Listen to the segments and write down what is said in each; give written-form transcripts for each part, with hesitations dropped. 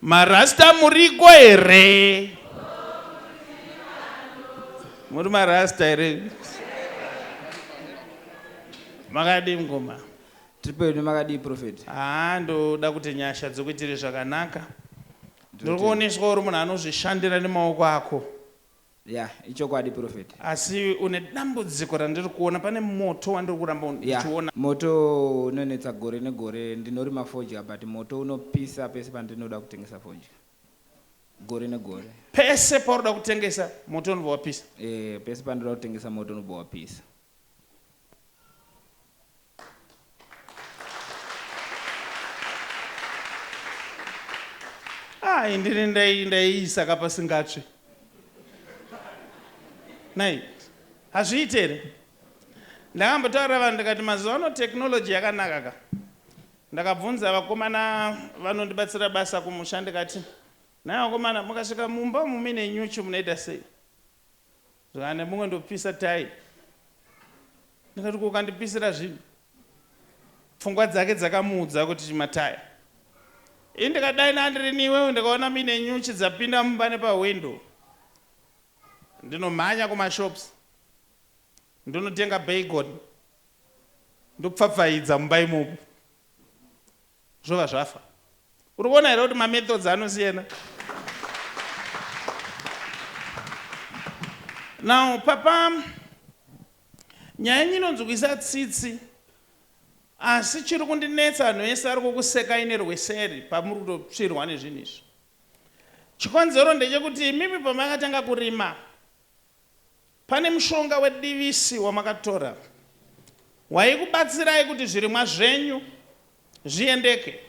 Marasta muriko here? Muri marasta here? Makadii mukoma? Tiri pedu makadii prophet? Haa ndoda kuti nyasha dzikuitire zvakanaka. Ndiri kuoneswa uri munhu anozvishandira nemaoko ako. Ya, ichokwadi prophet. Asi une dambudziko randiri kuona pane moto wandiri kuramba Ya, ndichiona. moto unonetsa gore negore ndinorima fodya but moto unopisa pese pandinoda kutengesa fodya. Gore negore. Pese paunoda kutengesa moto unobva wapisa. Eh, pese pandinoda kutengesa moto unobva wapisa. Ah, indini ndaiisa ka pasingatsve. Nai, hazviite here? Ndakambotaurira vanhu ndikati mazuva ano technology yakanaka ka. Ndakabvunza vakomana vanondibatsira basa kumusha ndikati, nhai vakomana mukasvika mumba umu muine nyuchi munoita sei? Zvikane mumwe ndopisa tai. Ndikati ko ukandipisira zvinhu? Pfungwa dzake dzakamuudza kuti mataya. Ini ndikadai nandiri iwewe ndikaona muine nyuchi dzapinda mumba nepahwindo. Ndinomhanya kumashops. Ndinotenga bacon. Ndopfapfaidza mumba imomo. Zvova zvafa. Uri kuona here kuti mamethods anosiyana? Now papa nyaya yenyu inonzwisa tsitsi asi chiri kundinetsa vanhu vese vari kukusekai nerweseri pamuri kutotsvirwa nezvinhu izvi. Chikonzero ndechekuti imimi pamakatanga kurima Pane mushonga wedivisi wamakatora waikubatsirai kuti zvirimwa zvenyu zviendeke.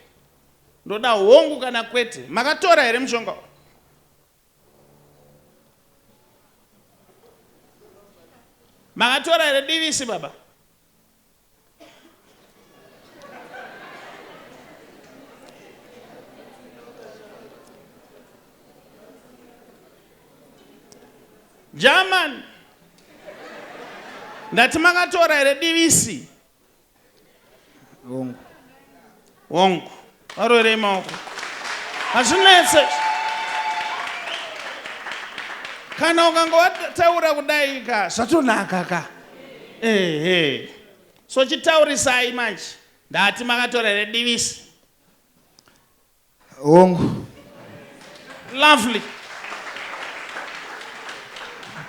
Ndoda hongu kana kwete. Makatora here mushonga uyu? Makatora here divisi baba? German. Ndati makatora here divisi? Hongu. Hongu. Varoverei maoko. Hazvinetse. Kana ukanga wataura kudai ka zvatonaka ka. Ehe. So chitaurisai manje. Ndati makatora here divisi? Hongu. Lovely.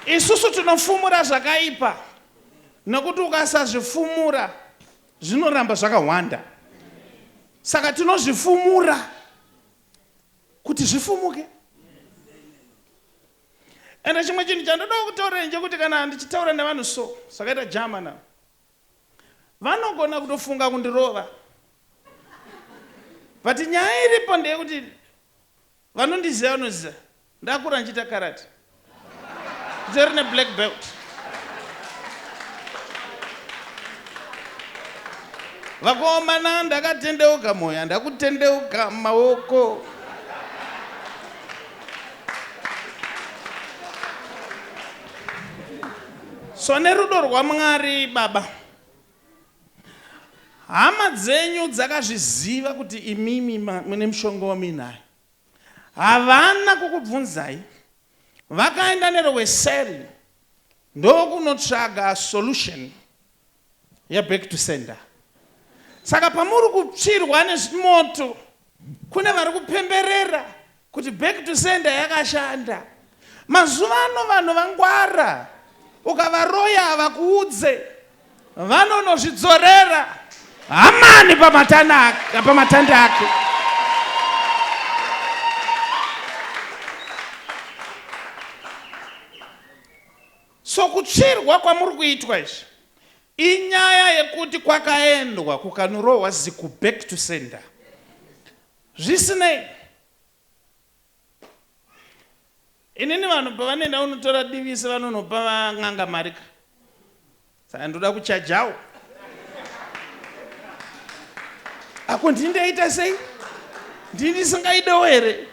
Isusu tinofumura zvakaipa nekuti ukasazvifumura zvinoramba zvakahwanda. Saka tinozvifumura kuti zvifumuke. Ende chimwe chinhu chandoda kutaurira ndechekuti kana ndichitaura nevanhu so zvakaita German vanogona kutofunga kundirova but nyaya iripo ndeyekuti vanondiziva vanoziva ndakura ndichiita karate nditori neblack belt vakomana ndakatendeuka moyo handakutendeuka maoko So nerudo rwaMwari baba hama dzenyu dzakazviziva kuti imimi mune mushonga wamuinayo havana kukubvunzai vakaenda nerweseri ndokunotsvaga solution yeback to sender saka pamuri kutsvirwa nezvimoto kune vari kupemberera kuti back to sender yakashanda mazuva ano vanhu vangwara ukavaroya havakuudze vanonozvidzorera hamani pamatanda ake so kutsvirwa kwamuri kuitwa izvi inyaya yekuti kwakaendwa kukanorohwa ziku back to sender Zvisinei, inini vanhu pavanoenda kunotora divisi vanonopa van'anga mari ka saka ndoda kuchajawo ako ndini ndaita sei ndini ndisingaidewo here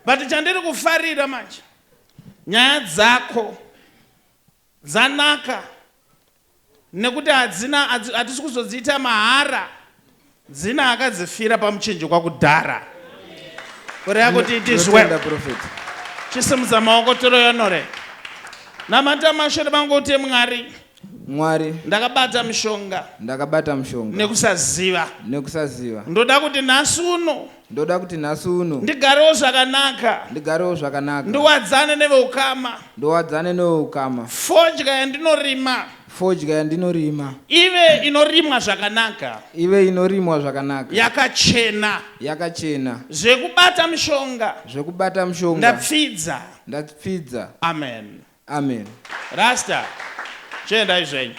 but chandiri kufarira manje nyaya dzako dzanaka nekuti hadzina hatisi kuzodziita mahara. Dzina akadzifira pamuchinjikwa kudhara. Kureva kuti it is well. Prophet. Chisimudza maoko tiroyonore. Namata mashure vangu uti Mwari. Mwari. Ndakabata mishonga. Ndakabata mishonga. Nekusaziva. Nekusaziva. Ndoda kuti nhasi uno. Ndoda kuti nhasi uno. Ndigarewo zvakanaka. Ndigarewo zvakanaka. Ndiwadzane neveukama. Ndiwadzane neveukama. Fodya yandinorima. Fodya yandinorima. Ive inorimwa zvakanaka. Ive inorimwa zvakanaka. Yakachena. Yakachena. Zvekubata mishonga. Zvekubata mishonga. Ndapfidza. Ndapfidza. Amen. Amen. Rasta, chiendai zvenyu.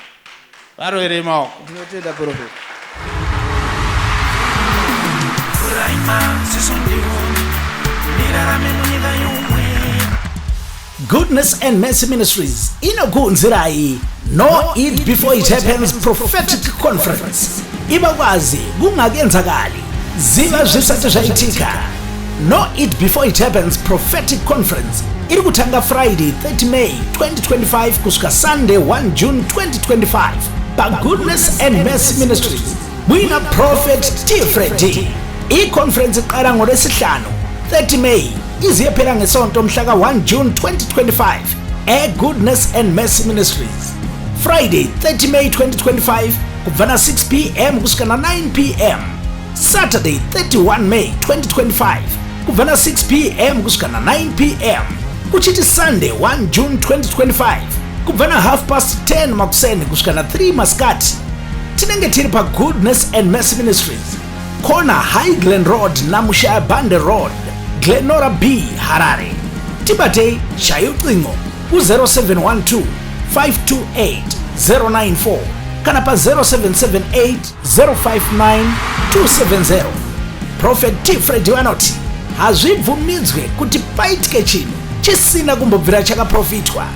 Varoverei maoko. Ndinotenda prophet. Goodness and Mercy Ministries inokuunzirai No It Before It Happens Prophetic Conference. Ibakwazi kungakenzakali, ziva zvisati zvaitika. Know It Before It Happens Prophetic Conference iri kutanga Friday 30 May 2025 kusvika Sunday 1 June 2025 paGoodness and Mercy Ministries muina Prophet T Freddy. I-conference iqala ngoLwesihlanu 30 May iziyephela ngesonto mhla ka-1 June 2025 e-Goodness and Mercy Ministries. Friday 30 May 2025 kubva na 6 pm kusvika na 9 pm. Saturday 31 May 2025 kubva na 6 pm kusvika na 9 pm kuchiti Sunday 1 June 2025 kubva na half past 10 makuseni kusvika na 3 masikati. Tinenge tiri paGoodness and Mercy Ministries, corner High Glen Road naMushaya Bande Road, Glenora B, Harare. Tibatei shaya ucingo ku-0712 528 094 kana pa-0778 059 270. Prophet T Freddy vanoti hazvibvumidzwe kuti paitike chinhu chisina kumbobvira chakaprofitwa.